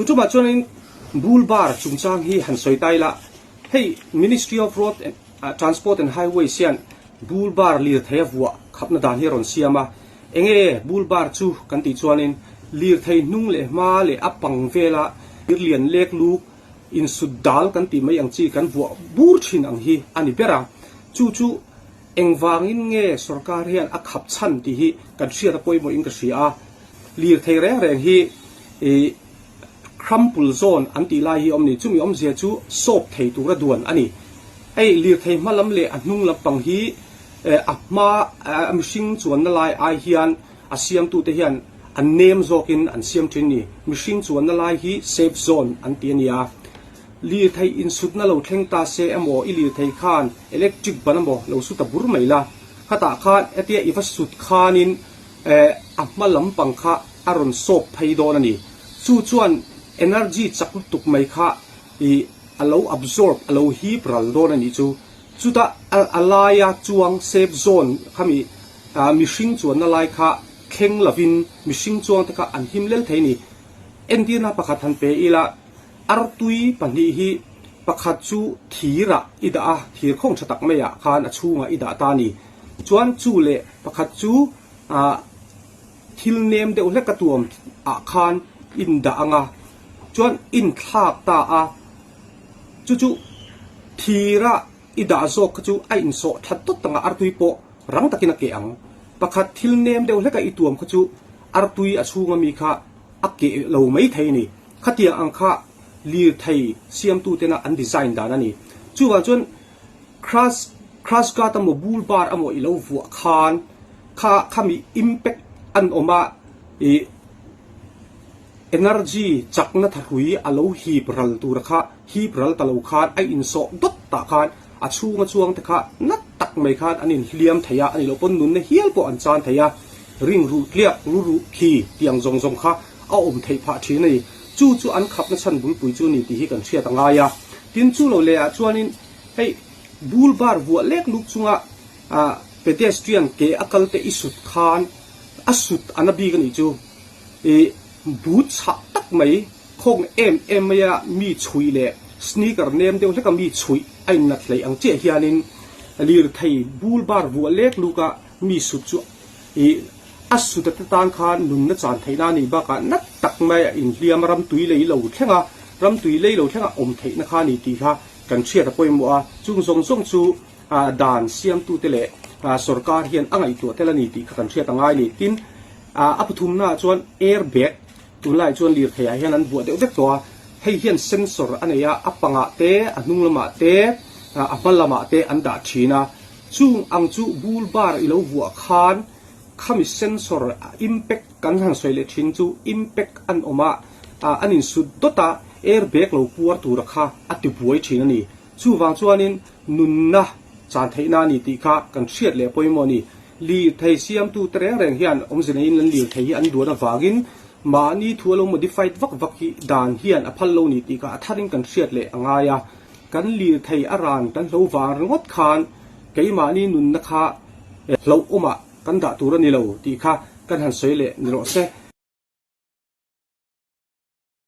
Tutumah chuanin Bull Bar chungchang hi han sawi ta ila, hei Ministry of Road Transport and Highways hian Bull Bar lirthei a vuah khapna dan hi a rawn siam a. Enge Bull Bar chu kan tih chuanin lirthei hnung leh hma leh a pang vela lirlian lek luk insut dal kan tih mai ang chi kan vuah bur thin ang hi a ni ber a. Chu chu engvangin nge sorkar hian a khap chhan tih hi kan hriat a pawimawhin ka hria a. Lirthei reng reng hi ih crumple zone an tih lai hi a awm ni. Chumi awmzia chu sawp thei tura duan a ni. Hei lirthei hma lam leh a hnung lampang hi a hma a mihring chuanna lai ai hian a siamtute hian an nem zawkin an siam thin ni. Mihring chuanna lai hi safe zone an ti a nia. Lirthei insutna lo thleng ta se emaw i lirthei khan electric ban emaw lo su ta bur mai la. Khatah khan hetia i va sut khanin Eh, a hma lampang kha a rawn sawp phei dawn a ni. Chu chuan energy chak lutuk mai kha ih a lo absorb, a lo hip ral dawn a nih chu. Chutah a a laia chuang safe zone khami ah mihring chuanna lai kha thleng lovin mihring chuangte kha an him lel thei a ni. Entirna pakhat han pe ila, artui pahnih hi pakhat chu thirah i dah a, thir khawng tha tak maiah khan a chhungah i dah ta a ni. Chuan chu leh pakhat chu ah thil nem deuh hlek a tuam ah khan in dah ang a, chuan in thlak ta a, chu chu thira i dah zawk kha chu a insawh that dawt ang a, artui pawh rang takin a keh ang. Pakhat thil nem deuh hlek a i tuam kha chu artui a chhung ami kha a keh lo mai thei a ni. Khatiang ang kha lirthei siamtutena an design dan a ni. Chuvang chuan Crash crash guard emaw bull bar emaw i lo vuah khan kha khami impact an awm a ih energy chakna thahrui a lo hip ral tura kha hip ral ta lo khan a insawh dawt tah khan a chhunga chuang te kha nat tak mai khan an inhliam thei a, a nih loh pawn nunna hial pawh an chan thei a, ring ruh tliak lu ruh khi tiang zawng zawng kha a awm theih phah thin a ni. Chu chu an khapna chhan bulpui chu a ni tih hi kan hriat a ngai a. Tin chu lo leh ah chuanin Hei bull bar vuah lek luk chunga pedestrian ke a kal te i sut khan a sut a na bik a nih chu. I boot chhah tak mai khawng em em maia mi chhuih leh sneaker nem deuh hleka mi chhuih a innat hleih ang chiah hianin lirthei bull bar vuah lek luka mi sut chu i a sut a te tan khan nunna chan theihna a nih bakah nat tak mai a inhliam a ramtui lei lo thleng a, ramtui lei lo thlenga awm theihna kha a ni tih kha Kan hriat a pawimawh a, chung zawng zawng chu dan siamtute leh sorkar hian a ngaihtuah tel a ni tih kha kan hriat a ngai a ni. Tin, a pathumnaah chuan air bag tunlaiah chuan lirtheiah hian an buah deuh vek tawh a, hei hian sensor a nei a, a pangah te, a hnung lamah te, a hma lamah te an dah thin a. Chung ang chu bull bar i lo vuah khan khami sensor impact kan han sawi leh thin chu impact an awm a, an insut dawt a, air bag lo puar tura kha a ti buai thin a ni. Chuvang chuanin nunna chan theihna a ni tih kha kan hriat leh pawimawh a ni. Lirthei siamtute reng reng hian awmze neiin an lirthei hi an duan avangin mahni thu a lo modified vak vak hi dan hian a phal lo ni tih kha a tharin kan hriat leh a ngai a. Kan lirthei a ran kan hlo vang ringawt khan keimahni nunna kha hlauhawmah kan dah tur a ni lo tih kha kan han sawi leh ni rawh se.